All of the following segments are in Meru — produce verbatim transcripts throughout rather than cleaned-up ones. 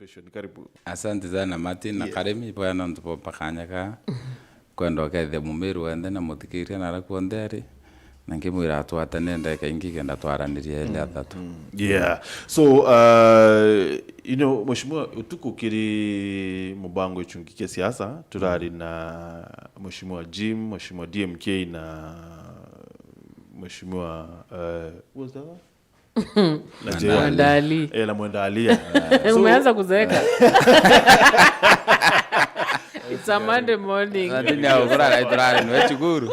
Karibu. Asante sana Martin na Karimi, bwega nontu bwa kanya gaa. Kwenda ukethia Mumiru wenthe na muthikiria na ara kuonthe ari, na nkimwira atwatane ndagika ingi kenda twaraniria ili athatu. Yeah. So, uh, you know, Mheshimiwa, utuku kiri mubango ichungi kia siasa, turari na Mheshimiwa Jim, Mheshimiwa D M K na Mheshimiwa, uh, who was the other? Na J R. Mwenda Ali. Eh, na Mwenda Ali, yeah. So, umeanza kuzeeka. It's a Monday morning. Sasa nini au, bora gai turari nwe chukuru.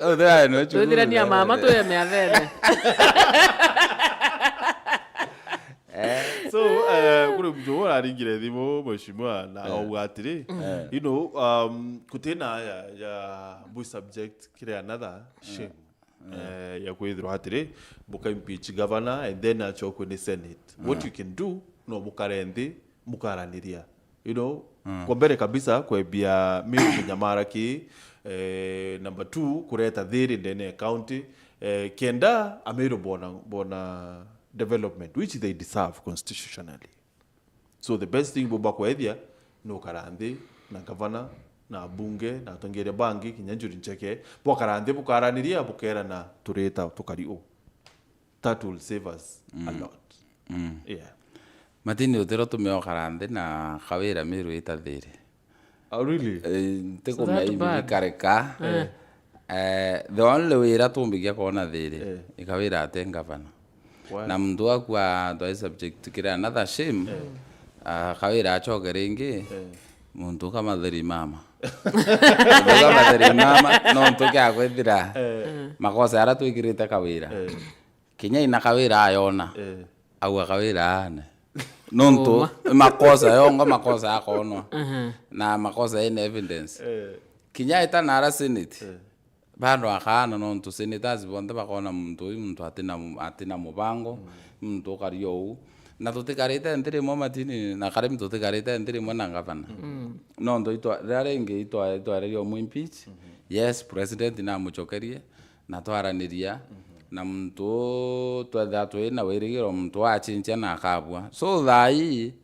Au turari nwe chukuru. Twithirania mama tuye miathene. So, eh, kuri muntu uraringire thimu, Mheshimiwa, na auga atiri, you know, um, kutina ya, ya bu subject kiri another shame. Eh, ya kwithirwa atiri, buka impeach governor and then achokwe ni Senate. What you can do, no bukare nthi, mukaraniria. You know, kwa mbere kabisa, kwebia Miru kunyamara ki, eh, number two, kureta thiri ndene ya county, eh, kenda Amiru bona, bona development, which they deserve constitutionally. So the best thing bumba kwethia ni ukara nthi na gavana na bunge na atongeria bangi kinya Njuri Ncheke, bwakara nthi bukaraniria, bukerana turita tukari u. That will save us a lot. Yeah. Martin, utiro tumia ukara nthi na Kawira Miru ita thiri. Oh, really? Eh, ntikumenya ibi bikareka. Eh, the only way ira tumbikia kwona thiri, ikawira ati ngavana. Why? Na muntu akua twa subject kiri another shame, akawira acoke ringi, muntu kama thiri mama. Muntu kama thiri mama, nontu kia kwithira makosa ara twikirite Kawira. Kinya ina Kawira ayona, au akawira ane. Nontu makosa yongo, makosa akonwa. Na makosa ina evidence. Kinya ita nara Senate, bado akaana nontu senators bonthe bakona muntu uyu muntu atina mu-, atina mubango, muntu ukari ou. Na tutikarite nthi rimwe Martin na Karimi, tutikarite nthi rimwe na gavana. Nontu itwa-, riria ringi itwa-, itwareria umu impeach. Yes, president namucokerie, na twaraniria, na muntu uu twethira twi na wirigiro muntu achinchia na akabua. So thaa ii,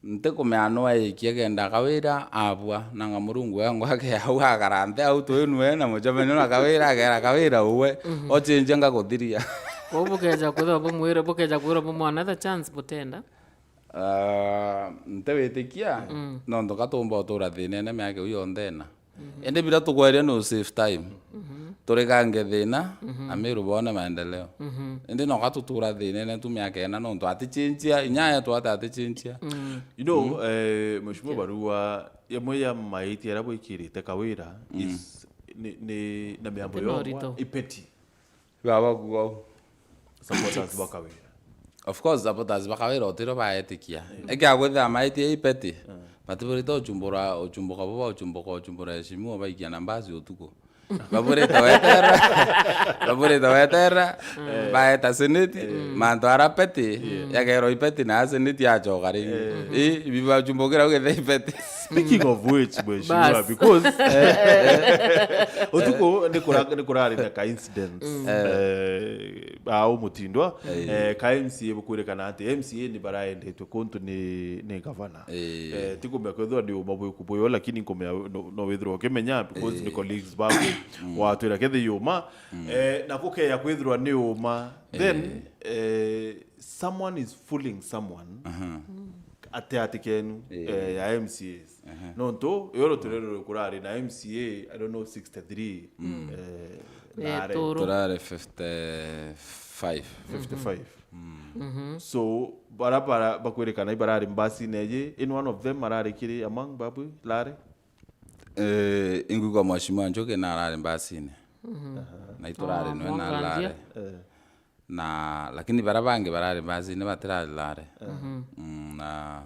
ntikumenya nwa ikia kenda Kawira abua, nanga Murungu wengwa ake au akara nthi au twinwe na mucemanio na Kawira, akera Kawira uwe, ochinchia ngakuthiria. Kwou bukeja kwithirwa bumwire, bukeja kwirwa bumwe another chance butenda? Ah, ntiwitikia, nontu ka tumba utura thinene miaka iu yonthe ina. Indi bira tukweria ni u save time. Turikange thina, Amiru boone maendeleo. Indi noka tutura thinene tu miaka ina nontu atichinchia, inya yetu ati atichinchia. You know, eh, Mheshimiwa Barua, yamwe ya maiti aria bwikirite Kawira is, ni, ni, na miambo yongwa ipeti. Baba kuga u. Supporters ba Kawira. Of course, supporters ba Kawira utiro baetikia. Ekia kwithira maiti ipeti. Batiburite uchumbura, uchumbuka buba, uchumbuka, uchumbura heshimiwa baikia na mbasi utuku. Baburite wetera. Baburite wetera. Baeta seneti. Mantu ara peti. Yagerwa ipeti na seneti acoka ringi. Ii, bibachumbukira ugethe ipeti. Speaking of which, Mheshimiwa, because, eh, utuku ni kura-, ni kurari na ka incidents, eh, au mutindwa, eh, ka M C A bukwirikana ati M C A ni baraendetwe kuntu ni, ni gavana. Eh, tikumenya kwithirwa ni uma bwiku bwiyo, lakini nkumenya no, no withirwa ukimenya because ni colleagues baku watwira kethi yuma, eh, na gukeya kwithirwa ni uma, then, eh, someone is fooling someone ati ati kenu, eh, ya M C As. Nontu iyo ruturiro rukurari na M C A, I don't know, sixty-three, eh, nare. Turari fifty-five. Fifty-five. So, bara, bara, bakwirikana ibarari mbasine eji, in one of them arari kiri among babu, lare? Eh, ingwigua Mheshimiwa Njuki na arari mbasine. Na iturari nwe na lare. Eh. Na, lakini bara bangi barari mbasine batirari lare. Mm, na,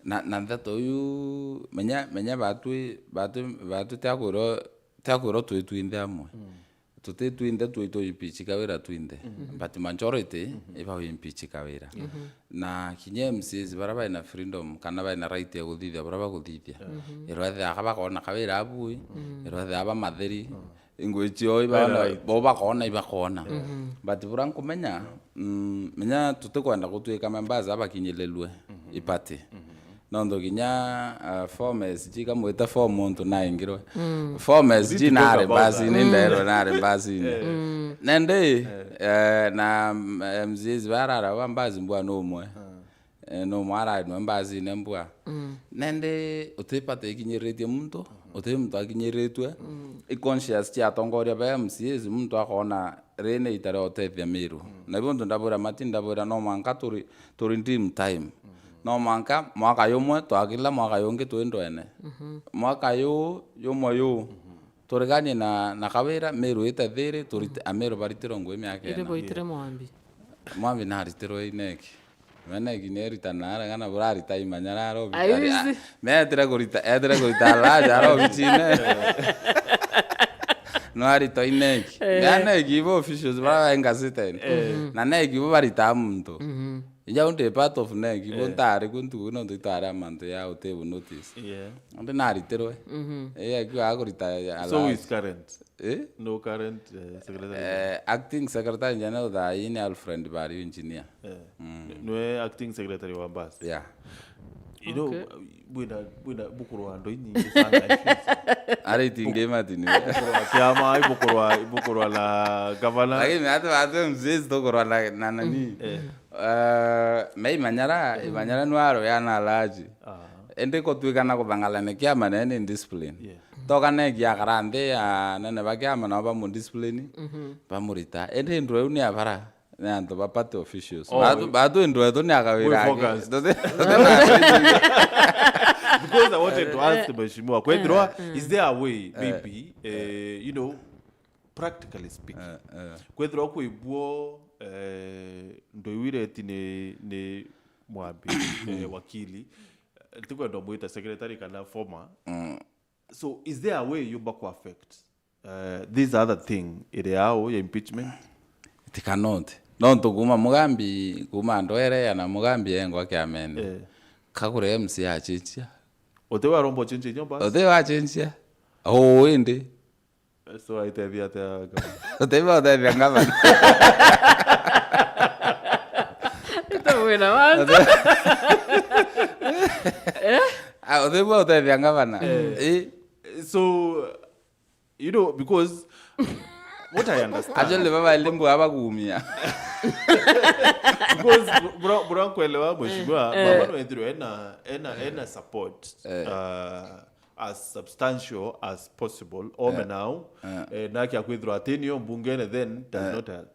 na, na ntheto iu, menya, menya batwi, batwi, batwi tiakwirwo, tiakwirwo twi twinthe amwe. Tuti twinthe twi twi impeach Kawira twinthe. But majority, iba impeach Kawira. Na kinya M C As bara bai na freedom, kana bai na right ya guthithia bara baguthithia. Irwethia aka bakona Kawira abui, irwethia aba matheri. Ingwichio ibana, bo bakona, ibakona. But bura nkumenya, mm, menya tutikwenda gutwika members abakinyililwe ipati. Nontu kinya, ah, former S G kamwita form muntu naingirwe. Former S G nari mbasini, nderwe nari mbasini. Nende, eh, na, mm, M C As barara ba mbasi mbwa numwe. Eh, numwe arari nwe mbasine mbwa. Nende utipata ikinyiritie muntu, uti muntu akinyiritwe. I conscious cia atongoria ba M C As, muntu akona riri ni ita ria utethia Miru. Na ibo ntu ndabwira Mati, ndabwira no mwanka turi, turi dream time. No mwanka mwaka yumwe twakila, mwaka yungi twi ndwene. Mwaka yu, yumwe yu, turiganie na, na Kawira, Miru ite thiri, turite, Amiru baritirwe ngui miaka ina. Iri boitire Mwambi. Mwambi naritirwe ineki. Mena ikinya erita na arega na burarita imanya raro. Aizi. Metire kurita, etire kurita alaja aro bichine. No arito ineki. Eh. Na neki bo officials bara baenga sitani. Na neki bo barita muntu. Ija unde part of neki bo ntari kuntu kuno ntitare amantu ya utebu notice. Yeah. Ande naritirwe. Eh, akiwa akurita alaja. So is current. Eh? No current, eh, secretary. Eh, acting secretary general thaa ii ni Alfred Bari engineer. Eh. Nwe acting secretary wa bus. Yeah. You know, wina, wina bukuru wa ndoi nyingi sana. Ari itingi matini. Bukuru wa kiama, bukuru wa, bukuru wa na gavana. Lakini hata watu M C As tukurwa na, na nani? Eh. Eh, me imanyara, imanyara nwaro ya na alaji. Indi kutwika na kuthangalania kiama nene discipline. Yeah. Toka neki akara nthi ya nene ba kiama nao bamudiscipline, bamurita. Indi ndweu ni abara, ni antu ba party officials. Oh, batu, batu ndwetu ni akawira. Because I wanted to ask the mheshimiwa, kwethirwa, is there a way, maybe, eh, you know, practically speaking, kwethirwa kwibwo, eh, ndo iwireti ni, ni mwambi, eh, wakili, eh, tikwenda mwita secretary kana former. So, is there a way yumba ku affect, eh, this other thing iri ao ya impeachment? It cannot. Nontu kuma Mugambi, kuma Ndwere ya na Mugambi engwa kiamene. Eh. Kagure M C A achinchia. Uti waromba uchinchia nyomba? Uti wachinchia. Oo, indi. So, aitethia atia gavana? Utethia, utethia gavana. Ito wina wantu. Eh? Ah, utethia, utethia gavana. Eh. Eh. So, you know, because what I understand. Actually, baba ile mbu aba kuumia. Because bro, bro, kuelewa mheshimiwa, eh, baba no ethirwe ena, ena, ena support. Eh. Uh, as substantial as possible, ome nao, eh, na kia kwithirwa ati niyo mbungene, then does not help.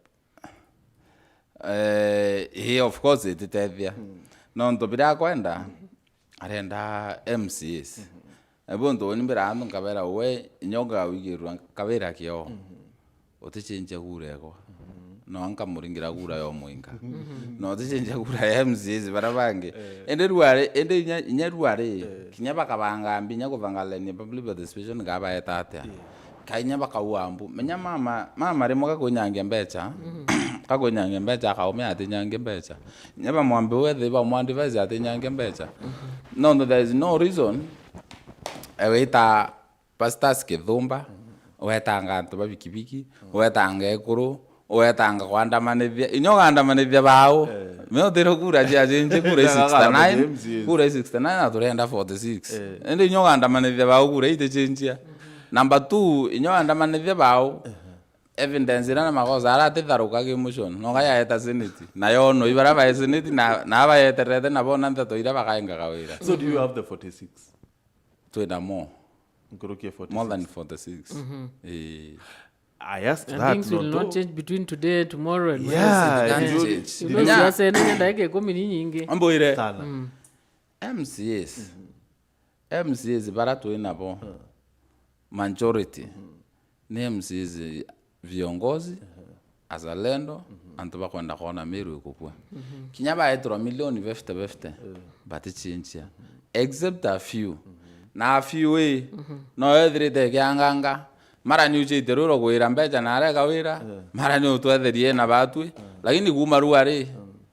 Eh, he, of course, ititethia. Nontu biria akwenda, arenda M C As. Ebuntu uni mbira antu nkabera we, inya ugawigirwa nkabira kio. Utichinchia kura ekwa. No nkamuringira kura ya umwinga. No utichinchia kura ya M C As bara bangi. Eh. Indi ruari, indi inya, inya ruari, eh, kinya bakabanga mbi inya kuthangalania public participation, kabaeta atia? Eh. Ka inya bakaua mbu. Menya mama, mama rimwe gakwinyangia mbecha, gakwinyangia mbecha, akaumia atinyangia mbecha. Inya bamwambi wethe, bamwa advise atinyangia mbecha. No, no, there is no reason, eh, wita Pastors Kithumba, wetanga antu ba bikibiki, wetanga ekuru, wetanga kwandamanithia. Inya ugandamanithia bau. Eh. Me utire kura cia change, kura i sixty-nine, kura i sixty-nine na turenda forty-six. Eh. Indi inya ugandamanithia bau, kura itichinchia. Number two, inya ugandamanithia bau, evidence iria na makosa aria atitharuka ki motion, no ga yaeta Senate. Na yo no ibara ba Senate na, na bayeterete na bona nteto iria bakaenga kawira. So do you have the forty-six? Twina more. Nkuruki ya forty-six. More than forty-six. Eh. I asked that, things will not change between today, tomorrow and Wednesday. Yeah, you know, siasa ene ndagika ikumi ni nyingi. Ambwire. Sana. M C As. M C As bara twina bo. Majority. Ni M C As viongozi, azalendo, antu bakwenda kwona Meru ikukua. Kinya baetirwa milioni fifty fifty, batichinchia. Except a few. Na a few ii, no ethirite ikianganga. Mara ni uchite ruro gwira mbecha na areka wira, mara ni utwetherie na batwi, lakini kuma ruari,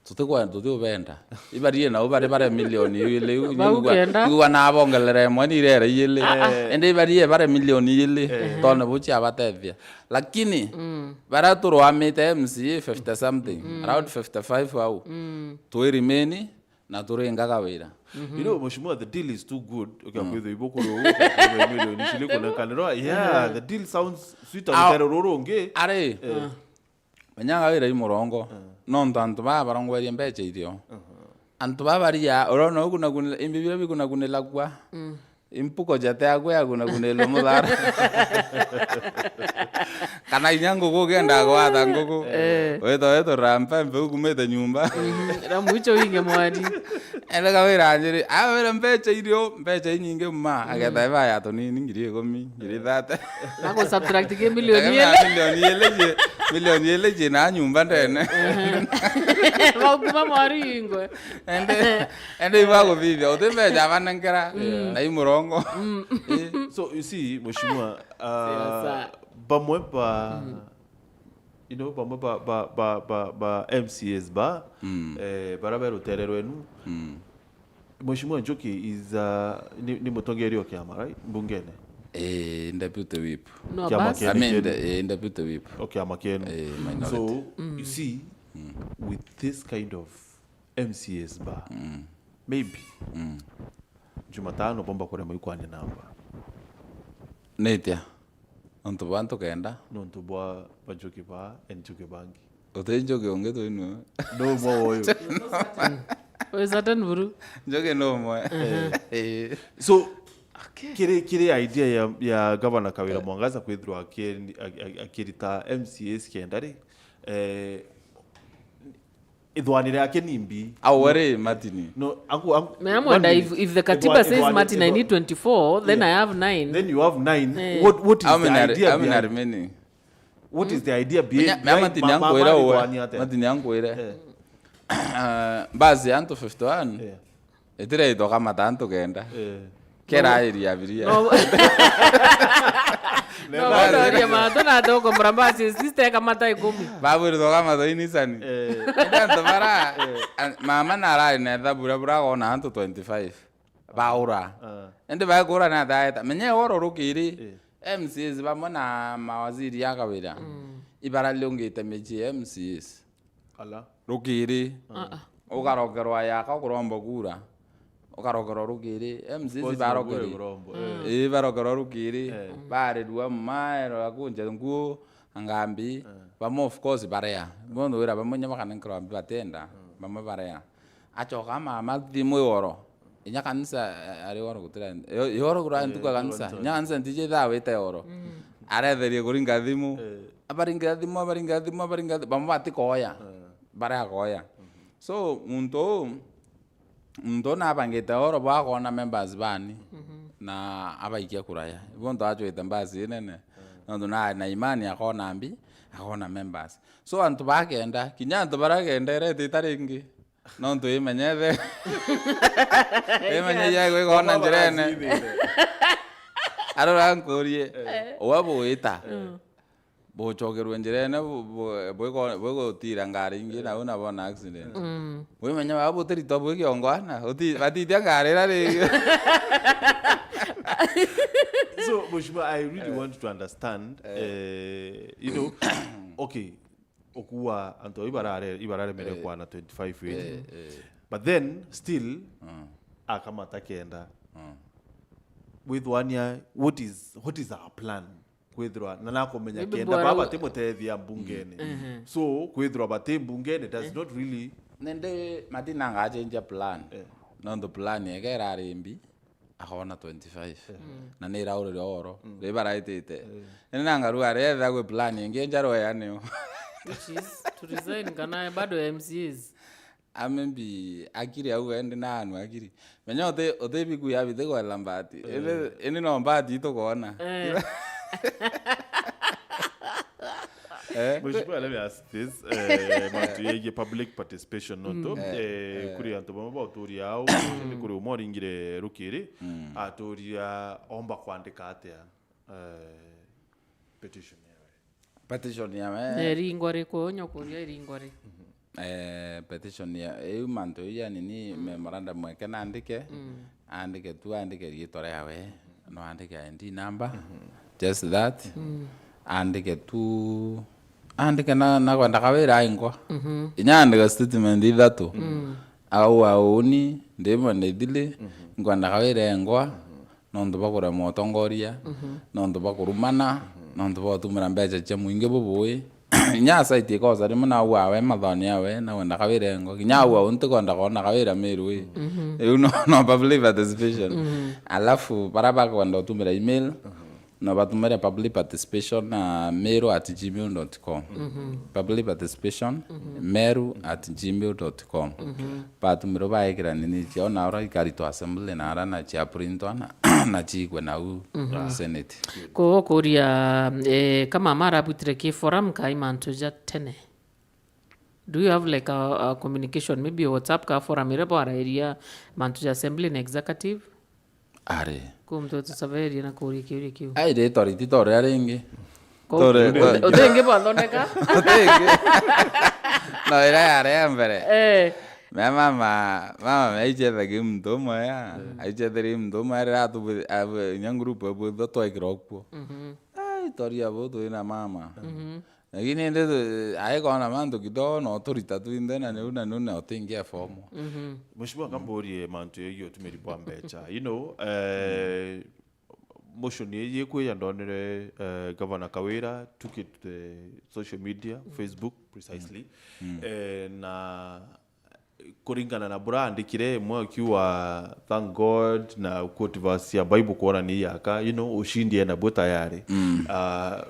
Tutikwenda, tutiubenda. Ibarie nao bari bare milioni ili, iu, bau igua, kenda. Igua na bongelere imwe ni irere ili. Ah, ah. Indi ibarie bare milioni ili, eh, tone buchi abatethia. Lakini, mm, bara turwamite M C A fifty something, mm, around fifty-five au. Mm. Twi remain, na turingaga wira. You know, Mheshimiwa, the deal is too good. Okay, kwithwa ibo kuri ugu, kwithwa milioni ciri kunenkanirwa. Yeah, the deal sounds sweet. Au- Rutero ruru rungi. Ari, eh, menyaga wira i murongo. Nontu antu baa barongwerie mbecha irio. Antu baa baria, urona ugunagunira, imbi biria bigunaguniragua. Impuko jate yaku yagunagunirwa muthara. Kana inya nguku ukienda gwatha nguku. Eh. Wita, wita rampa mbe ukumite nyumba. Mhm. Ramuicho winge mwari. Ende kawira njiri, awira mbecha irio, mbecha inyingi mma. Agetha eba ya tunini, ngiri ikumi, ngiri thate. Na ku subtract ki milioni ili. Milioni ili ji, milioni ili ji na nyumba ndene. Mhm. Baukuma mwari ingwe. Ende, ende ibaguthithia, uti mbecha abanengera, na i murongo. Eh. So, you see, Mheshimiwa, uh, bamwe ba, you know, bamwe ba, ba, ba, ba, ba M C As ba, eh, bara be rutere rwenu. Mheshimiwa Njuki is, uh, ni, ni mutongeria o kiama, right? Mbungene? Eh, deputy whip. No, kiama basi. I mean, the, eh, deputy whip. O kiama kenu. Eh, minority. So, you see, with this kind of M C As ba, maybe Jumatano bomba kurema ikwania namba. Nitia? Nontu bwa antu kenda? Nontu bwa ba Njuki ba, and Njuki bangi. Uti Njuki ungi twinwe? No mo uyu. Uyu Satan buru. Njuki no mwe. Eh. So, kiri, kiri idea ya, ya Governor Kawira Mwangaza kwithirwa aki-, aki-, aki-, akirita M C As kenda ri, eh, ithwanire ake nimbi? Au ari Martin? No, aku, aku, me amwenda, if, if the katiba says, Martin, I need twenty-four, then I have nine. Then you have nine. Eh. What, what is the idea behind? How many are remaining? What is the idea behind? Martin ankwira uwe. Martin ankwire. Eh. Ah, basi antu fifty-one. Eh. Itire ithoka mata antu kenda. Eh. Kera iri abiria. No. No, no, no, no, matu na thoko mramba sister kamata ikumi. Babu ithoka mata inisani. Eh. Ende antu bara, an-, mama na arari na etha bura bura gona antu twenty-five. Baura. Ah. Ende bae kura na thaeta. Menye oro rukiri. Eh. M C As bamwe na mawaziri a Kawira. Ibara liungite miji ya M C As. Ala. Rukiri. Ah, ah. Ukarokerwa yaka ukuromba kura. Ukarokerwa rukiri. M C As barokeri. Ii, barokerwa rukiri. Eh. Barirua maero ya kunja nguo, ngambi. Eh. Bamwe of course barea. Bonthe wira bamwe nya bakanenkerwa mbi batenda. Bamwe barea. Acoka mama thimu iworo. Inya kanisa, eh, ari woro gutira. Yo, yoro gura ntuku ya kanisa. Inya kanisa ntije thaa wite yoro. Aretherie kuringa thimu. Eh. Abaringira thimu, abaringira thimu, abaringira thimu. Bamwe batikoya. Eh. Baria akoya. So, muntu uu, muntu uu nabangite oro bwa akona members bani, na abaikia kuraya. Ibo ntu acwite mbasi inene. Nontu na, na imani akona mbi, akona members. So, antu bakenda, kinya antu baria kenda iretita ringi. Nontu imenyethe. Imenye ya gwikona njirene. Arora nkurie, uwe buita. Bucokerwe njirene, bu-, bu-, bwiko-, bwigutira ngari ingi, nau nabona accident. Wimenya baba butiritwa bwi kiongwana, uti-, batitia ngari ira ringi. So, Mheshimiwa, I really want to understand, eh, you know, okay, okuwa antu au ibarare-, ibararemere kwana twenty-five wiji. But then, still, akamata kenda. Withwania, what is, what is our plan? Kwithirwa na nakumenya kenda baba batimutethia mbungene. So kwithirwa bati mbungene does not really. Nende Martin angachenja plan. Nontu plan yake irari mbi, akona twenty-five. Na ni iraurire oro. Ri baraitite. Nende nangaru aretha gwi plan ingi njaru ya niyo. Which is to resign kana bado M C As? A maybe akiri au endi na anu akiri. Menya uti, uti biku ya biti kwela mbati. Indi, indi no mbati itu kwona. Eh. Mheshimiwa, let me ask this, eh, mantu yegie public participation nontu, eh, kuri antu bamwe bauturia au, ni kuri umwe uringire rukiri, aturia omba kwandika atia, eh, petition yawe. Petition yawe. Na iringwa riku? Nyokuria iringwa ri? Eh, petition ya, iu mantu iu yani ni memorandum eke naandike, aandike tu, aandike riitwa riawe, no aandike I D number, just that. Aandike tu, aandike na, na kwenda kawira aingwa. Inya aandika statement ithatu. Au auni, ndimwe nithili, nkwenda kawira engwa, nontu bwa kurema utongoria, nontu bwa kurumana, nontu bwa gutumira mbeca cia mwingi bubui. Inya site ikosa rimwe na au awe mathoni awe, na wenda kawira engwa. Kinya au au ntikwenda kwona kawira Meru ii. Iu no, no public participation. Alafu, bara bakwenda gutumira email, no batumire public participation na meru at gmail dot com. Public participation, meru at gmail dot com. Batumirwe baikira nini ciao, na ura ikaritwa assembly, na ara na cia printwa na, na ciikwe nau Senate. Koguo kuria, eh, ka mama arabutire ki forum kai mantu ja tene? Do you have, like, a, a communication, maybe WhatsApp ka forum iria bwarairia mantu ja assembly na executive? Ari. Ku muntu utusaveria na kuria kiuria kiu. Ai, ritwa ritito ria ringi. Ko-, Tore-, uti-, uti ingi bwathondeka? Uti ingi. No, ira yari ya mbere. Eh. Mea mama, mama mea aicethagia muntu umwe ya. Aicethagia muntu umwe, rira atubu-, abu-, inya group ebwithwa twaikira okuo. Ai, twaria bu twina mama. Lakini indi tu-, aikona mantu kidogo no turita twinthe na niu, na niu no tingia fomu. Mheshimiwa, kamburie mantu yegii utumiri bwa mbeca. You know, eh, motion ii ikwija ndonire, eh, Governor Kawira took it to the social media, Facebook precisely. Eh, na kuringana na buraandikire, imwe akiuga, "Thank God," na quote verse ya Bible kuonania yaka, you know, ushindi ena bwo tayari. Ah,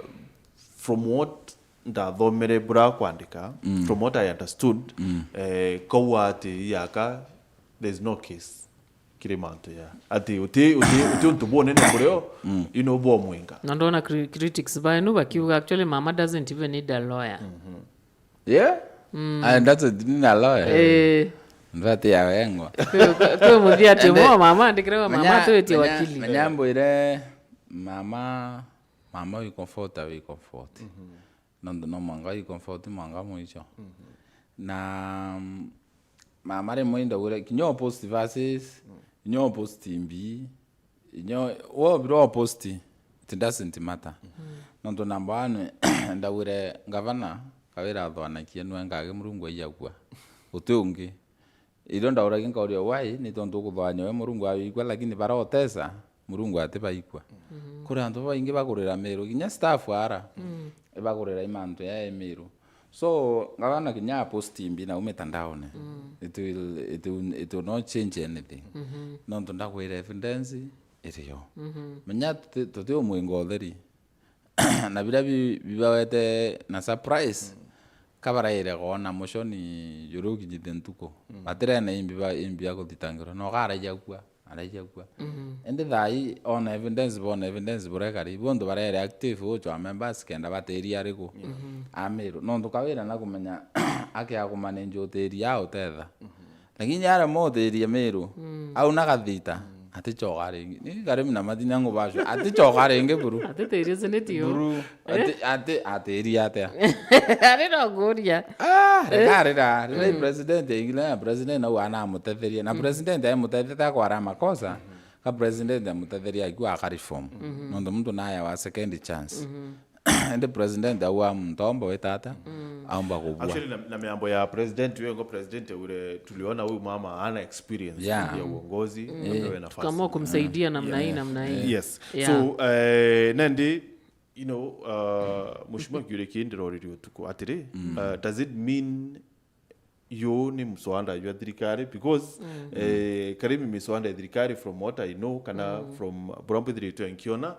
from what ndathomere bura kwandika, from what I understood, eh, kauga ati yaka, there's no case kiri mantu ya. Ati uti, uti, uti untu bwonene burio, you know, bwa mwinga. Na ndona cri-, critics baenu bakiuga, actually, mama doesn't even need a lawyer. Yeah? And that's a, nina lawyer. Eh. Ndati ya wengwa. Kwi, kwi muthia ati mo mama andikire wa mama manya, atwiti manya, wakili. Manya mbwire mama, mama wi comfort, wi comfort. Nontu no mwanga wi comfort, mwanga mwicho. Na, mm, mama rimwe indaugire, kinya o post verses, kinya o post mbi, Inyo, wo biro posti, it doesn't matter. Nontu namba one, ndagwire ngavana, Kawira athwanakie nwe ngage Murungu aiyagua. Uti ungi. Irio ndauragia nkauria, why? Ni tontu ukuthwanya we Murungu awigua, lakini bara utesa, Murungu atibaigua. Kuri antu babaingi bakurira Meru, kinya staff ara, ibagurira i mantu ya Meru. So, ngavana kinya aposti mbi nau mitandaone. It will, it will, it will not change anything. Nontu ndagwira evidence irio. Menya tuti, tuti umwinga utheri. Na biria bi-, bibawete na surprise, kabaraire koona motion juri ukinyite ntuku. Batirene imbi ba, imbi ya kuthitangirwa. No karaija kua. Araija kua. Indi thaa ii, ona evidence, bona evidence burekari, bonthe bare reactive, uchwa members kenda batiria ariku. Amiru. Nontu Kawira na kumenya aki akumanage utiria au tetha. Lakini aremwa utiria Miru, au na gathita, atichoka ringi. Ni Karimi na Matinya ngubashwa, atichoka ringi buru. Atitiria seneti yo. Buru. Ati, ati, atiria atia? Ari no nguria. Ah, reka, reka, reka, president, ingine ya president au anamutetheria. Na president amutetheria akwara makosa, ka president amutetheria akiwa aka reform. Nontu muntu naye wa second chance. Indi president au amutomba witata, aumba kubua. Actually, na, na miambo ya president, huyo ngo president ule tuliona huyu mama ana experience ya uongozi, apewe nafasi. Tukaamua kumsaidia namna hii, namna hii. Yes. Yeah. So, eh, nendi, you know, uh, Mheshimiwa kiuria kii ndiroririe utuku atiri, uh, does it mean yu ni mswada jwa thirikari? Because, eh, Karimi miswada ya thirikari, from what I know, kana from buria mbithiritwe nkiona,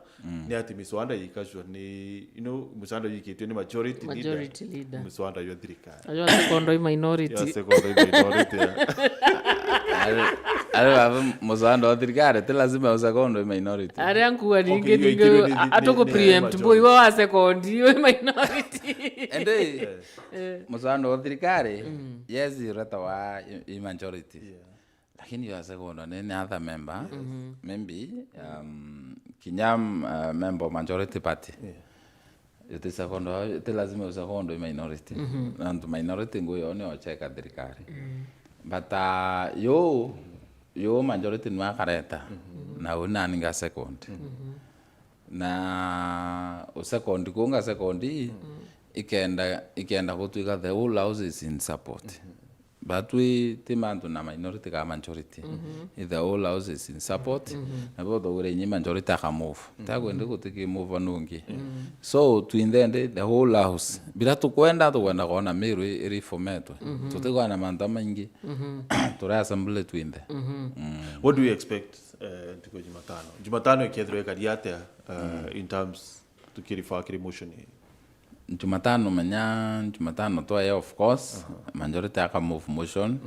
ni ati miswada yikajwa ni, you know, miswada yikitwe ni majority leader. Majority leader. Miswada jwa thirikari. Ayo asekondo i minority. Ya sekondo i minority, ya. Ari, ari baba, muswada wa thirikari, ti lazima usekondo i minority. Aria nkuga ningi, ningi, atuku preempt, mbui wa sekondi, i minority. Ende, muswada wa thirikari, yes, ureta wa i, i majority. Yeah. Lakini ya sekondo ni, ni other member, maybe, um, kinya, uh, member of majority party. Yeah. Uti second, uti lazima usecond minority. Nontu minority nguyo ni ocheka thirikari. But, uh, yo, yo majority nwa kareta, na u nani nga second. Na u second ku nga second, ikenda, ikenda gutwika the whole house is in support. Batwi ti mantu na minority ka majority. If the whole house is in support, na bo thogore inyi majority aka move. Ta kwende gutiki move nungi. So, twinthe ndi the whole house. Bila tukwenda, tukwenda kuona Meru i-, i reformetwe. Tutikwenda mantu maingi. Turi assembly twinthe. What do you expect, eh, ntuku ya Jumatano? Jumatano ikethirwa ikari atia, eh, in terms tukirifa kiri motion ii? Jumatano menya, Jumatano twaya, of course, majority aka move motion.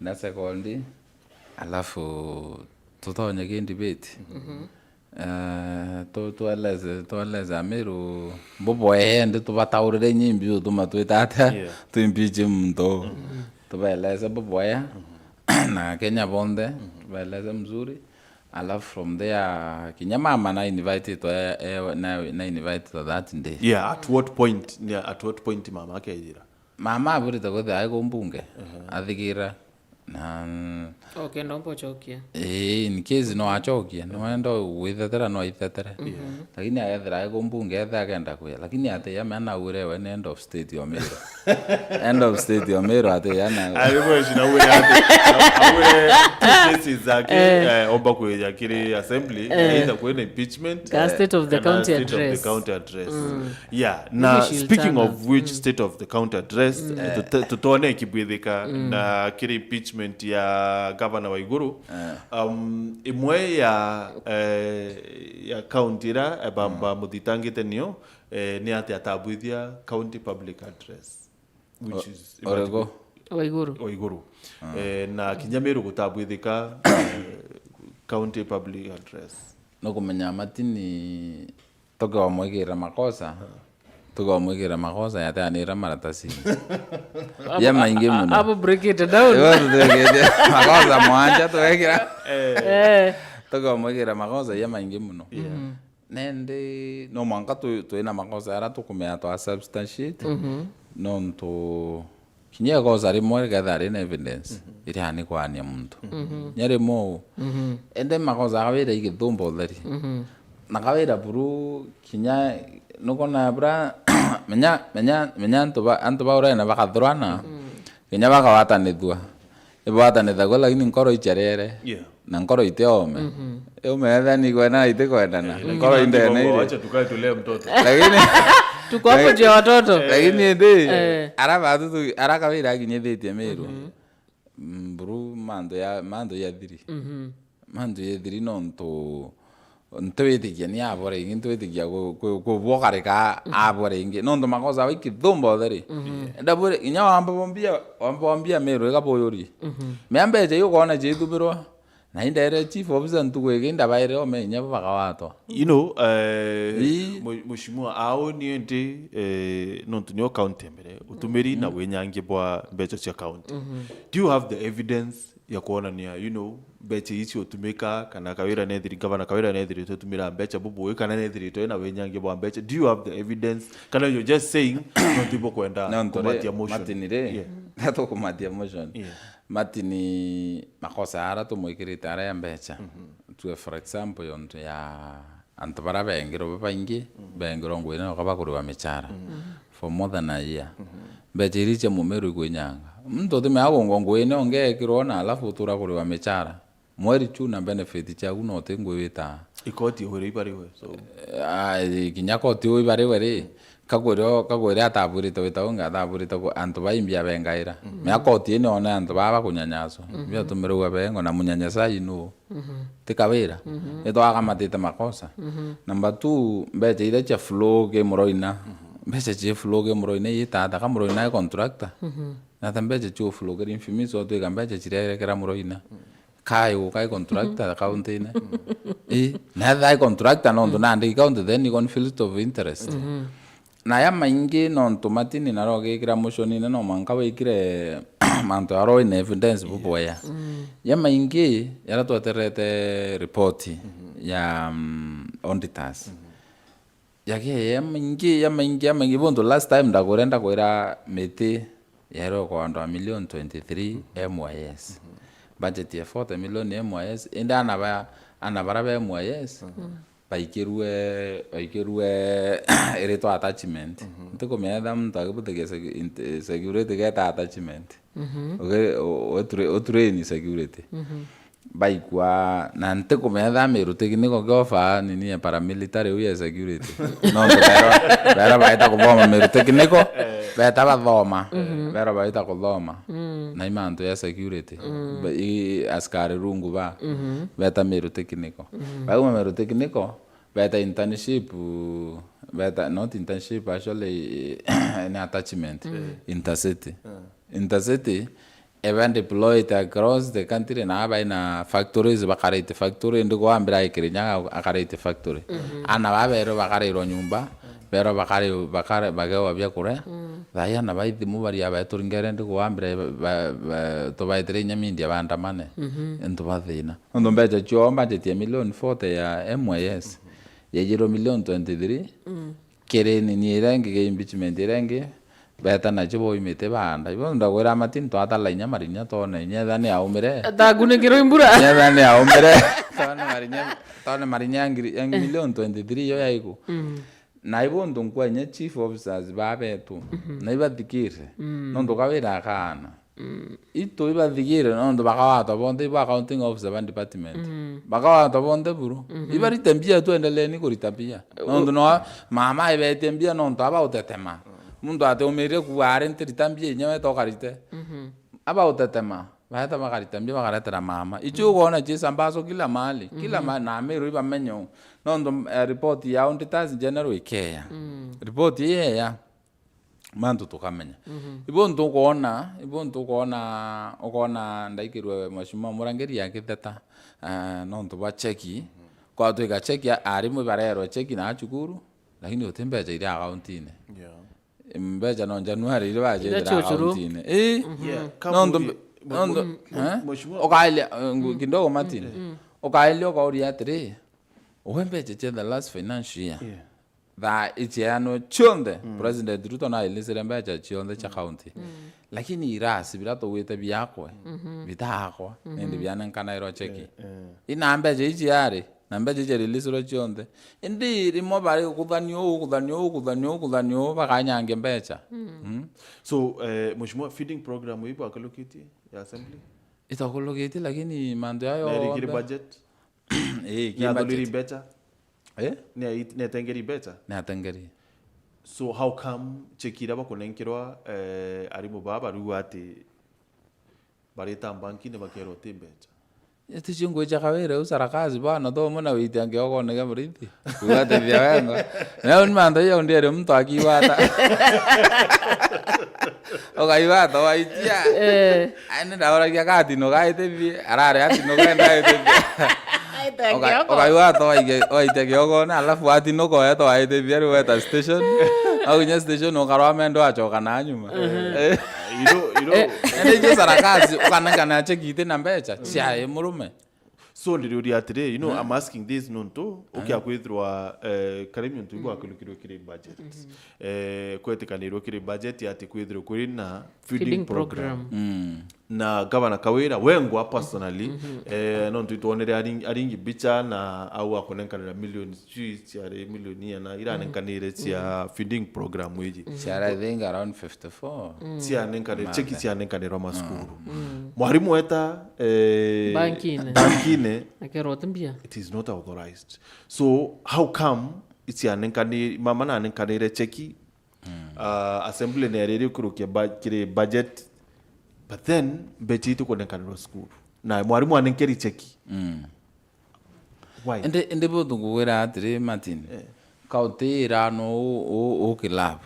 Na second, alafu tutonye ki debate. Eh, tu-, tueleze, tueleze Amiru buboya, indi tubataurire nyimbi utuma twita atia, yeah, tu impeach muntu. Tubaeleze buboya. Na Kenya bonthe, tubaeleze mzuri. Alafu from there, kinya mama na invititwe, eh, na, na invititwe that day. Yeah, at what point, yeah, at what point mama akejira? Mama aburite kwithira ai ku mbunge, athigira. Na Okay, ndomba ucokia. Ii, in case no acokia, no enda gwithetera, no aithetera. Lakini agethira ai ku mbunge, ethe akenda kwia. Lakini ati ya mena ure we ni end of state o Meru. End of state o Meru ati ya na. Ari mwe shina ure ati. Ure two cases zake, eh, omba kwija kiri assembly, either kwina impeachment, ka eh, state of the kana county state of the address. County address. Yeah, na she'll speaking turn of up. Which state of the county address, eh, tute-, tutone kibwithika na kiri impeachment ya Governor Waiguru. Um, imwe ya, eh, ya county ira, eh, ba, ba muthitangite nio, eh, ni ati atabwithia county public address, which is Orego. Waiguru. Waiguru. Eh, na kinya Meru gutabwithika, eh, county public address. No kumenya Matini tukamwigira makosa, tukamwigira makosa yateanira maratasini. Ya maingi muno. Abo break it down. Iwe tuthekete makosa mwanja twekira. Eh. Tukamwigira makosa ya maingi muno. Nendi no mwanka tu-, twina makosa ara tukumea twa substantiate. Nontu kinya ikosa rimwe rikethira rina evidence, iriani kwania muntu. Nya rimwe u. Ende makosa akawira igithumba utheri. Na kawira buru kinya nukona bura menya, menya, menya antu ba, antu ba urena bakathurana. Kinya bakawatanithua. Ibwatanithagua lakini nkoro icherere. Yeah. Na nkoro itiome. Iume ethani kwendana itikwendana. Eh, lakini nkoro indene iri. Wacha tukae tulee mtoto. Lakini tuko hapo juu ya watoto. Lakini indi, eh, ara batu tu, ara kawira akinyithitie Meru. Mburu mantu ya, mantu ya thiri. Mantu ya thiri nontu ntiwitikia ni abore ingi, ntiwitikia ku-, ku-, kubwokarika abore ingi. Nontu makosa wa ikithumba utheri. Ndabure, inya wamba bombia, wamba bombia Meru ika buyuri. Mea mbecha iu ukona ciithumirwa. Na indere chief officer ntuku igi ndabaire ome inya bo bakawatwa. You know, eh, Ii. mu-, mushimua, au ni indi, eh, nontu nio county mbere, utumiri na winyangi bwa mbecha cia county. Do you have the evidence ya kuonania, you know, mbecha ici utumika, kana Kawira nethiri, Gavana Kawira nethirite utumira mbecha bubui, kana nethirite na winyangi bwa mbecha? Do you have the evidence? Kana you're just saying, nontu ibo kwenda kumatia motion? Martin ri, yeah, tukumatia motion. Yeah. Martin, makosa ara tumwikirite ara ya mbecha. Tue for example, yontu ya antu bara bengirwe babaingi, bengirwe nguine noka bakuriwa michara for more than a year. Mbecha iria cia mumeru ikwinyanga. Muntu utimea gungwa nguine ongekirwo na alafu utura kuriwa michara. Mweri tu na benefit ciaku no ti ngwi wita. Ikoti uhure ibariwe, so. Eh, ah, kinya koti u ibariwe ri, kagwire, kagwire atabwirite wita ungi, atabwirite ku-, antu baimbi abengaira. Mea koti ino one antu baba bakunyanyaswa. Bia tumirwa bengo na munyanyasai nu. Ti Kawira. Ni twakamatite makosa. Number two, mbecha iria cia flow ki Muroina. Mbecha cia flow ki Muroina itata ka Muroina e contractor. Na ta mbecha cia flow kiri Infimiso twika mbecha cirerekera Muroina. Kai u kai contractor county-ine. Ii, na etha ai contractor nontu nandi county then ni conflict of interest. Na ya maingi nontu Martin naro gikira motion-ine no mwanka wikire mantu aro in evidence buboya. Ya maingi yara tweterete report ya, mm, auditors. Yake ya maingi, ya maingi, ya maingi. Bondo last time ndagwira, ndagwira miti yairwe kwa andu a million twenty-three M Y S. Budget ya forty million M Y S. Indi ana ba, ana bara ba M Y S. aikirue, aikirue iritwa attachment. Ntikumenya etha muntu akibutikia secu-, int-, security geta attachment. Uge-, u-, uture-, utureni security. Baikwa, na ntikumenya etha Meru Technical kiofa nini ya paramilitary u ya security. Nontu bera, bera baita kuthoma Meru Technical, beta bathoma, bera baita kuthoma. Na imantu ya security. Ba-, i askari rungu ba, beta Meru Technical. Bauma Meru Technical, beta internship, beta, not internship, actually, ni attachment. Intercity. Intercity, ebe deployed across the country, na aba ina factories, bakarite factory, ndi kwambira i Kirinyaga akarite factory. Ana ba berwe bakarirwa nyumba, berwa bakari-, bakari-, bagewa bia kuria. Thaai ana ba ithimu baria beturingere ndi kwambira ba-, ba-, ba-, tubaitire inya media bandamane. Ntu ba thina. Nontu mbeca cio budget ya milioni forty ya M Y S, yaijirwe milioni twenty-three, kiri nini iria ingi, ki impeachment iria ingi, beta nacio boimite baanda. Ibo ndagwira Martin, twatala inya marinya twone, inya etha ni aumire. Atakunikirwe imbura. Inya etha ni aumire. Twone marinya, twone marinya ya ngiri, ya milioni twenty-three iyo yaiku. Na ibo ntu nkwa inya chief officers ba betu. Na ibathikire. Nontu kawira akaana. Itu ibathigire nontu bakawatwa bonthe, ibo accounting officer ba department. Bakawatwa bonthe buru. Ibarite mbia, tuendeleeni kurita mbia. Nontu no mama aibetie mbia nontu aba utetema. Muntu atiumirire kuuga ari ntirita mbia inya weta ukarite. Aba utetema, baeta bakarita mbia bakaretera mama. Icio ukoona ciisambaso kila mahali, kila ma-, na Meru ibamenye u. Nontu, eh, report ya auditors general ikeya. Report iyeya. Mantu tukamenya. Ibo ntu ukoona, ibo ntu ukoona, ukoona ndaikirwe Mheshimiwa Murangiri akitheta, eh, nontu bwa cheki. Kwatwika cheki, a-, arimwe barerwe cheki na cukuru, lakini uti mbeca iria akauntiine. Yeah. Mbeca no Januari iria bacethira akauntiine. Ii. Yeah, nontu mbe-, nontu, eh? Mheshimiwa. Ukailia, eh, ngu-, kidogo Martin. Ukailia ukauria atiri, uwe mbeca cia the last financial year. Yeah. Thaa icheanwe cionthe, President Ruto nailisire mbeca cionthe cia county. Lakini irasi bira tugwite biakwe, bitaakwa, nindi bianenkanairwa cheki. Ina mbeca ici ari, na mbeca ici releasirwe cionthe. Indi rimwe bari kuthania uu, kuthania uu, kuthania uu, kuthania uu, bakanyangia mbeca. So, eh, Mheshimiwa, feeding program ii bwakurukitie ya assembly? Itakurukitie, lakini mantu yayo. Na irikiri budget? Ii, ki budget. Ni athuriri mbeca? Eh? Ni ai-, ni atengeri mbeca? Ni atengeri. So how come cheki iria bakunenkerwa, eh, arimu baa bariuga ati barita mbankine bakerwa ti mbeca? Iti cio ngwicha kawira u sarakasi bana, to muna witia ngiogone gia murithi. Kugatethia wengo. Na u ni mantu iyo ndiere muntu akiwata. Ukaigua ata waitia? Eh. Ani ndauragia gatino gaitithie, arare atino gaenda aitithie. Uka-, ukaigua ata waige-, waitia kiogone, alafu atino koya to aitithie, riu weta station. Au kinya station ukarwa mendo acoka na nyuma. Eh. Iro, iro. Eh, ende icio sarakasi, ukanengana cheki iti na mbeca, ciae murume. So, ndiriuria atiri, you know, I'm asking this nontu, ukia kwithirwa, eh, kari miuntu ibu akurukirwe kiri budget. Eh, kwetikanirwe kiri budget ati kwithirwe kuri na feeding program. Na Gavana Kawira, wengwa personally, eh, nontu itwonere aring-, aringi mbicha na au akunenkanira milioni, sijui ciari milioni iana, iranenkanire cia feeding program iji. Ciari, I think, around fifty-four. Cianenkanire, cheki cianenkanirwa masukuru. Mwarimu eta, eh, bankine. Bankine, akerwa ti mbia. It is not authorized. So, how come icianenkani-, mama nanenkanire cheki, uh, assembly neriri ukurukia ba-, kiri budget, but then mbecha itikunenkanirwa sukuru? Na mwarimu anenkeri cheki. Why? Indi, indi bo tungugwira atiri, Martin, eh, kautira no u, u, u club.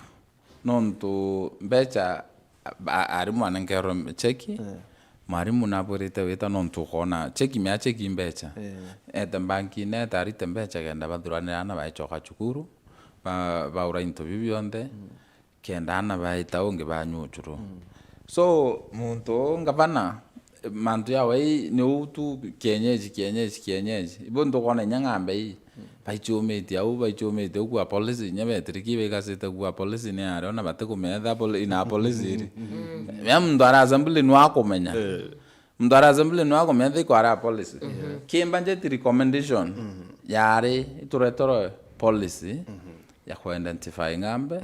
Nontu mbecha, a-, a-, arimu anenkerwe cheki, eh, mwarimu nabwirite wita nontu ukona cheki, mea cheki mbecha. Eh. Ete mbankine, ete arite mbecha kenda bathuranira ana baichoka cukuru, ba-, baura into biu bionthe, kenda ana baita ungi banyua uchuru. So, muntu uu ngavana, mantu ya wai ni uu tu kienyeji, kienyeji, kienyeji. Ibo ntukona inya ng'ambe ii, baichumitie au, baichumitie au kwa polisi, inya betiriki baigacite kwa polisi ni ario na batikumenya etha poli-, ina polisi iri. Ya muntu ara assembly nwa akumenya. Eh. Muntu ara assembly nwa akumenya thiko ara polisi. Ki budget recommendation. yari itureterwe policy ya ku identify ng'ambe,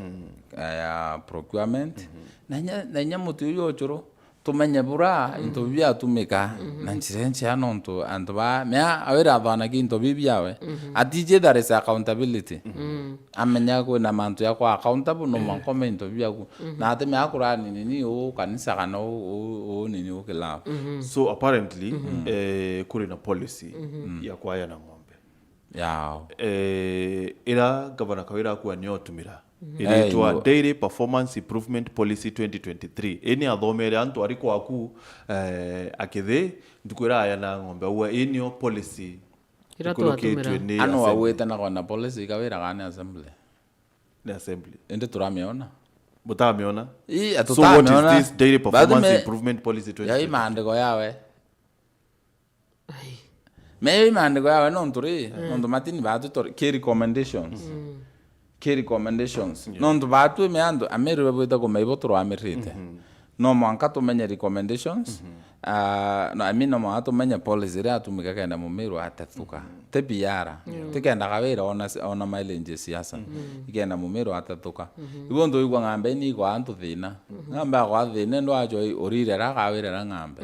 ya procurement, na inya, na inya muti uyu ucuru, tumenye bura into biu biatumika na njira injea, nontu antu ba, mea awira athanagia into biu biawe, atiji there is accountability. Amenya kwina mantu ya kwa accountable, no mwanka ume into biaku. Na ati mea kurani nini uu kanisa kana uu, uu, uu nini uu club. So apparently, eh, kuri na policy ya kwayana ng'ombe. Yao. Eh, ira Gavana Kawira akua nio otumira. Eh, iritwa ino. Daily Performance Improvement Policy twenty twenty-three. Ini athomere antu ari kwaku, eh, akithi, ntuku ira ayana ng'ombe. Aua, inio policy ikurukitwe ni assembly. Ano wauite na kona policy ikawira kana ni assembly? Ni assembly. Indi turamiona? Butamiona? Ii, so what is this Daily Performance Improvement Policy twenty twenty-three? Yai maandiko yawe. Ai. Meyo i maandiko yawe nontu ri, nontu matini baatu tori, ki recommendations. Ki recommendations. Yeah. Nontu baatu me antu, Ameru bebwite kumenya ibo turwamirite. No mwanka tumenye recommendations. Ah, no, I mean, no mwanka tumenye policy iria atumika kenda Mumiru atethuka. Ti biara. Ti kenda Kawira ona si-, ona mileage ya siasa. Ikenda Mumiru atethuka. Ibo ntuigua ng'ambe ini ikwa antu thina. Ng'ambe akwa thina, ndo acho urirera Kawira ra ng'ambe.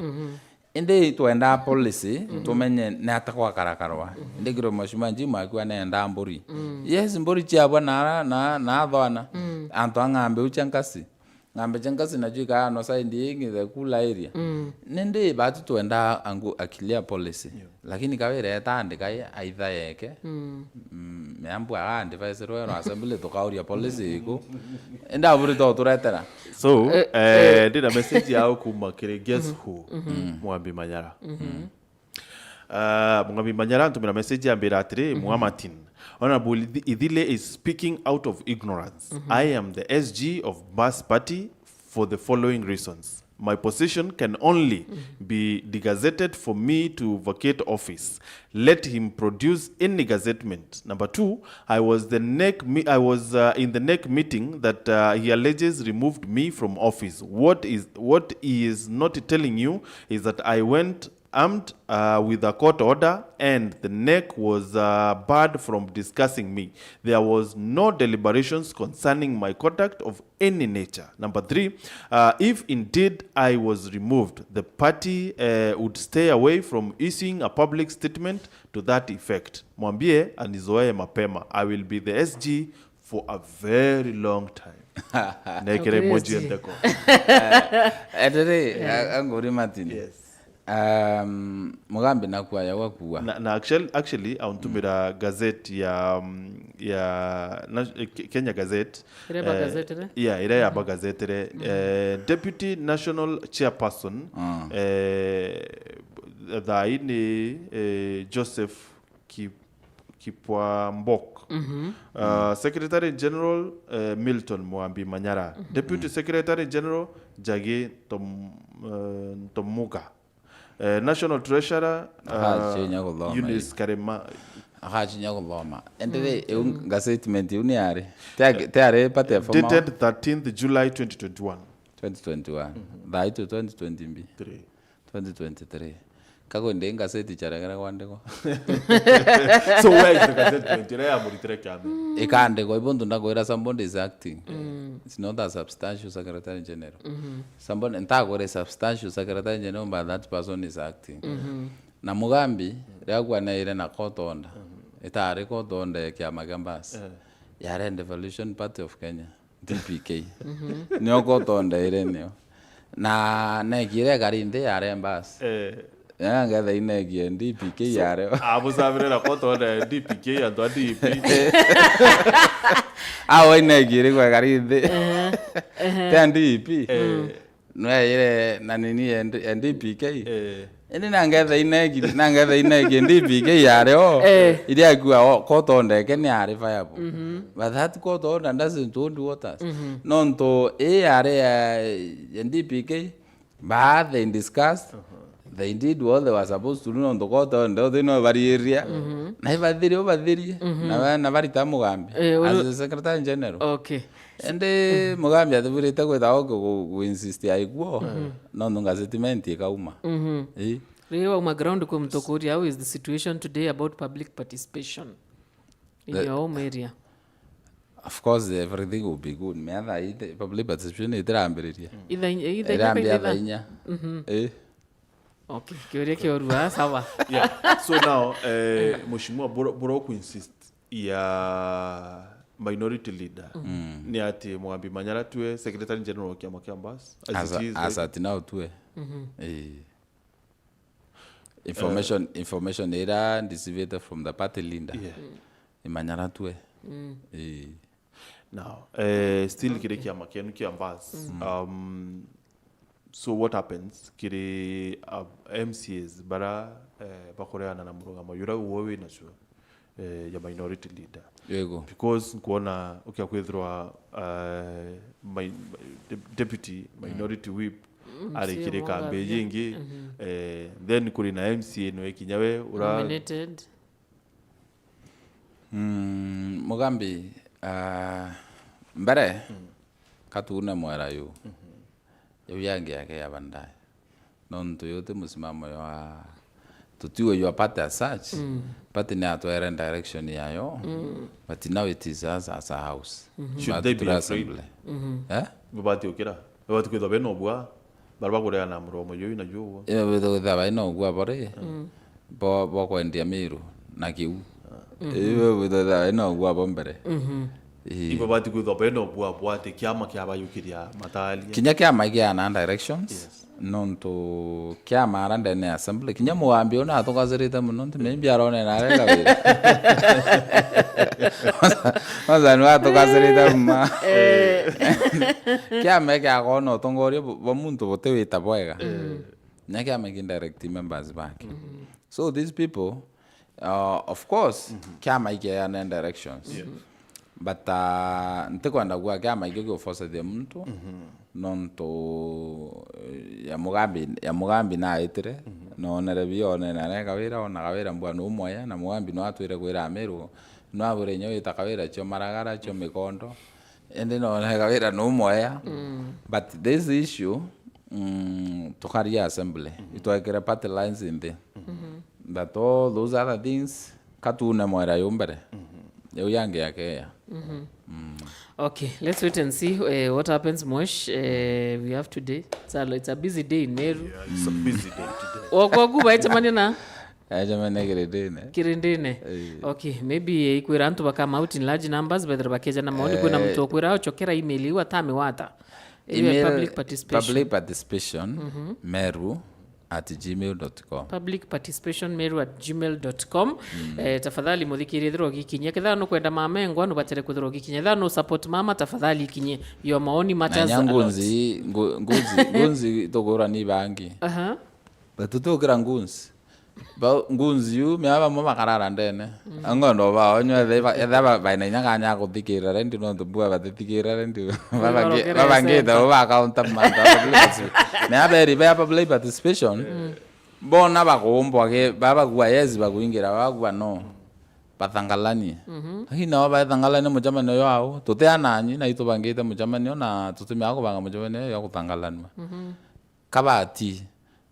Indi twendaa policy, tumenye ni ata gwakarakarwa. Indi kiro Mheshimiwa Jim akiuga nendaa mburi. Yes, mburi ciabwa na, na, na athwana. Antu a ng'ambe u cia nkasi. Ng'ambe cia nkasi nacio ikaa no side ingi, the cooler area. Nindi batu twendaa angu, a clear policy. Lakini Kawira eta andika i, aitha yeke. Mm, meambu aga advise Royal Assembly tukauria policy iku. Indi aburi to turetera. So, eh, eh, ndina message yao kuma kiri Guess Who? Mwambi Manyara. Ah, Mwambi Manyara antumira message ambira atiri, Mwamatin, Honorable Ithi-, Ithile is speaking out of ignorance. I am the S G of Bus Party for the following reasons. My position can only be degazetted for me to vacate office. Let him produce any gazettement. Number two, I was the NEC me-, I was, uh, in the NEC meeting that, uh, he alleges removed me from office. What is, what he is not telling you is that I went armed, uh, with a court order, and the NEC was, uh, barred from discussing me. There was no deliberations concerning my conduct of any nature. Number three, uh, if indeed I was removed, the party, uh, would stay away from issuing a public statement to that effect. Mwambie anizoee mapema. I will be the S G for a very long time. Nekere emoji ya ntheko. Atiri, a-, anguri Martin. Yes. Um, Mugambi nakuaya gwakua. Na, na actually, actually, auntumira gazette ya, um, ya na-, eh, Ke-, Kenya Gazette. Iria ba eh, gazette re? Yeah, iria ya ba gazette re. Eh, Deputy National Chairperson, eh, thaa ii ni, eh, Joseph Ki-, Kipwambok. Uh, Secretary General, eh, Milton Mwambi Manyara. Deputy Secretary General Njagi Tom-, eh, Ntomuga. Eh, National Treasurer, uh, Eunice Karema. Akachinya kuthoma. Endelee, eu nga statement iu ni ari. Te-, te ari party ya former. Dated thirteenth July twenty twenty-one. Twenty twenty-one. Thaa itu twenty twenty mbi. Three. Twenty twenty-three. Kago ndi ngaseti charegera kwandikwa. So where is the gazette twenty? Ira yamuritire kiame? Ikandikwa, ibo ntu ndakwira somebody is acting. It's not a substantial secretary general. Somebody, ntakwira substantial secretary general, but that person is acting. Na Mugambi, riria kwanaire na court order, itari court order ya kiama kia Mbas. Yari Devolution Party of Kenya. D P K. Nio kotondeire nio. Na nekire ekari nthi yare mbasi. Eh. Ya ngetha inegie D P K yare. Abucabire na kotonde D P K antu a D P. Awa inegire kwa ekari nthi. Eh. Te D P. Eh. Nweyire na nini ya D P K? Eh. Indi na ngetha inegi, na ngetha inegi D P K yare o. Eh. Iria akua o, court order eke ni ari viable. But that court order doesn't hold waters. Nontu i yare ya, ya D P K, ba they discussed, they did what they were supposed to do, nontu court order, they no bariria. Na ibathirie, ubathirie. Na ba-, na barita Mugambi. Eh, as the Secretary General. Okay. Indi Mugambi atibwirite kwithawa ku-, ku-, ku insist aikuo, nontu nga statement ikauma. Ii. Riria wauma ground kwi muntu ukuria, how is the situation today about public participation in your home area? Of course, everything will be good. Me thaa ii, the public participation itirambiriria. Itha-, itha-, irambia itha-, thaa inya. Mhm. Eh. Okay, kiuria kiorua, sawa. Yeah. So now, eh, Mheshimiwa, bura, bura ku insist ya minority leader. Mm. Ni ati Mugambi Manyara tue Secretary General wa kiama kia Mbas, as it is, as right? At now tue. Mhm. Eh. Information, eh, information ira received from the party leader. Yeah. Mm. Ni Manyara tue. Mm. Eh. Now, eh, still kiri kiama kienu kia Mbas. Mm. Um, so what happens kiri, uh, M C As bara, eh, bakureana na murugamo jura uwe wina cio, eh, ya minority leader? Yego. Because nkuona ukia kwithirwa, eh, mi-, de-, deputy minority whip ari kiri kambi jingi, eh, then kuri na M C A no ikinya we ura nominated. Mm, Mugambi, ah, mbere, mm, katune mwera yu. Mhm. Yu yangi yake ya bandai. Nontu yu ti musimamo jwa, tutiwe your party as such. Mm. Party ni atwere direction yayo. Mm. But now it is us as a house. Mhm. Should they be afraid? Assembly. Mhm. Eh? Babati ukira. Babati kwithwa bena ubwa. Bara bakureana muromo juu na juu. Ii, bwitha, bwitha baina ugwa bo ri, mm, bo, bo kwendia Miru na kiu. Mm. Ii, bwitha, bwitha baina ugwa bo mbere. Mhm. Ii. Ibo bati kwithwa baina ugwa bo ati kiama kia bayukiria mataria. Kinya kiama ikiana directions. Yes. Nontu kiama ara ndene ya assembly, kinya Mugambi una atukacirite muno, nti maybe arone na arega wira. Kwanza ni atukacirite mma. Eh. Kiama kiakona utongoria bu-, bwa muntu buti wita bwega. Mm. Na kiama ki direct members bake. Mm. So these people, uh, of course, mhm, kiama ikiana directions. Yeah. But, uh, ntikwenda kuga kiama ikio kiuforcithia muntu, mhm, nontu, eh, ya Mugambi, ya Mugambi naitire, mhm, nonere bi one na arega wira, ona Kawira mbwa nu mwaya, na Mugambi no atwire kwira Amiru, no abure inya wita Kawira cio maragara, cio mikondo. Indi no nega wira nu mwea. Mm. But this issue, mm, tukaria assembly. Mhm. Itwekire party lines nthi. Mhm. But all those other things, katune mwera yu mbere. Mhm. Yau yangi yakeya. Mhm. Mm. Okay, let's wait and see, eh, what happens, Mosh. Eh, we have today. It's a, it's a busy day in Meru. Yeah, it's a busy day today. Okwa kuba ecemania na? Ecemania kirindine. Kirindine? Eh. Okay, maybe, eh, ikwira antu bakama out in large numbers, bethira bakeja na maoni, kwina, eh, muntu okwira, "Ocokera email iu atamiwata." Iwe email, public participation. Public participation, mhm, meru at gmail dot com. Public participation meru at gmail dot com. Mm. Eh, tafadhali muthikirie, ithirwa ugikinyia. Kethira nukwenda mama engwa, nubatere kwithirwa ugikinyia. Ethira nu support mama, tafadhali ikinyie. Your maoni matters a lot. Na inya ngunzi, ngu-, ngunzi, ngunzi tugura ni bangi. Aha. But tutukira ngunzi. Ba, ngunzi yu, mea bamwe bakarara ndene. Mm. Angondo bao, nywe ethe ba, ethe ba, baina inya kanya kuthikira rendi, nontu mbua batithikira rendi. Babangite bo ba counter manta. Mea beri ba public participation. Mm. Bona bakumbwa ke, babagua yes, bakuingira, babagua no. Bathangalanie. Mhm. Lakini nao bathangalanie mucemanio yao, tuteananyi, na itubangite mucemanio, na tutimea kubanga mucemanio ya kuthangalanua. Mhm. Kabati,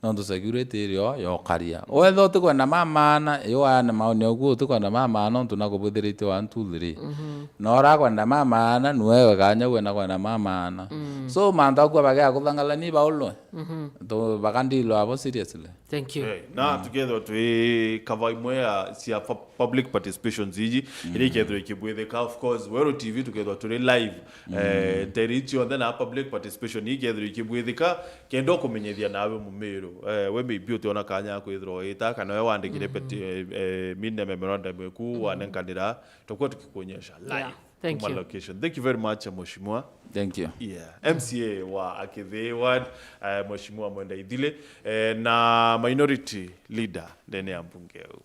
nontu security irio yokaria. Wetha utikwenda mamaana, iyo waane maoni oku utikwenda mamaana, nontu nakubwithirite one, two, three. Mhm. Na urakwenda mamaana, nuewe kanya wena kwenda mamaana. Mm. So, mantu aku abagea kuthangalani baulwe. Mhm. Tu-, bakandilwa abo seriously. Thank you. Eh, na tukethwa twi kava imwe ya cia pu-, public participations iji, mm, iria ikethwa ikibwithika. Of course, Weru T V tukethwa turi live. Mm. Eh, nteri cionthe na public participation ikethwa ikibwithika. Kenda ukumenyithia nawe mumiru, eh, we maybe utiona kanya ya kwithirwa uita, kana we wandikire, mm-hmm, peti-, eh, eh, mine memorandum eku, mm-hmm, wanenkanira, tukua tukikuonyesha live, yeah, thank you, kuma location. Thank you very much, Mheshimiwa. Thank you. Yeah. M C A wa Akithi Ward, eh, Mheshimiwa Mwenda Ithile, eh, na minority leader ndene ya mbunge eu.